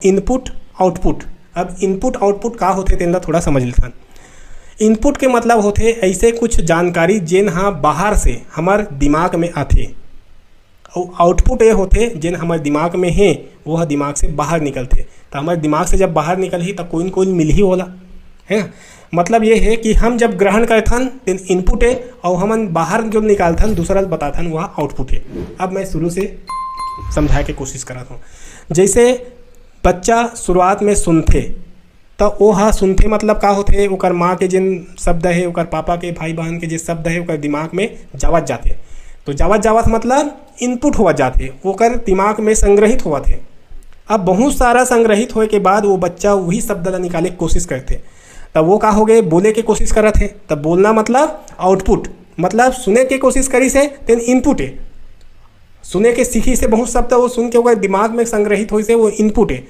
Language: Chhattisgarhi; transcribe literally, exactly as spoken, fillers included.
Input output. अब इनपुट आउटपुट का होथे, तेन ला थोड़ा समझ लेथन। इनपुट के मतलब होथे ऐसे कुछ जानकारी, जेन ह बाहर से हमर दिमाग में आथे, अउ आउटपुट ये होथे, जेन हमर दिमाग में हे, वो ह दिमाग से बाहर निकलथे। त हमर दिमाग से जब बाहर निकलही, त कोई न कोई मिलही ओला, है ना? मतलब ये है कि हम जब ग्रहण करथन, तेन इनपुट है, और हमन बाहर जो निकालथन, दूसरा ल बताथन, वह आउटपुट है। अब मैं शुरू से समझाए के कोशिश करत हूँ। जैसे बच्चा शुरुआत में सुनथे, त ओ ह सुनथे मतलब का होथे, ओकर माँ के जिन शब्द है, ओकर पापा के, भाई बहन के जे शब्द है, ओकर दिमाग में जावत जाथे। तो जावत जावत मतलब इनपुट होवत जाथे, ओकर दिमाग में संग्रहित होवत है। अब बहुत सारा संग्रहित होए के बाद वो बच्चा वही शब्द ला निकाले के कोशिश करथे। तब वो का हो गए, बोले के कोशिश करत है। तब बोलना मतलब आउटपुट, मतलब सुने के कोशिश करिस है, तेन इनपुट है। सुने के सीखिस है बहुत शब्द, वो सुन के ओकर दिमाग में संग्रहित होइस है, वो इनपुट है।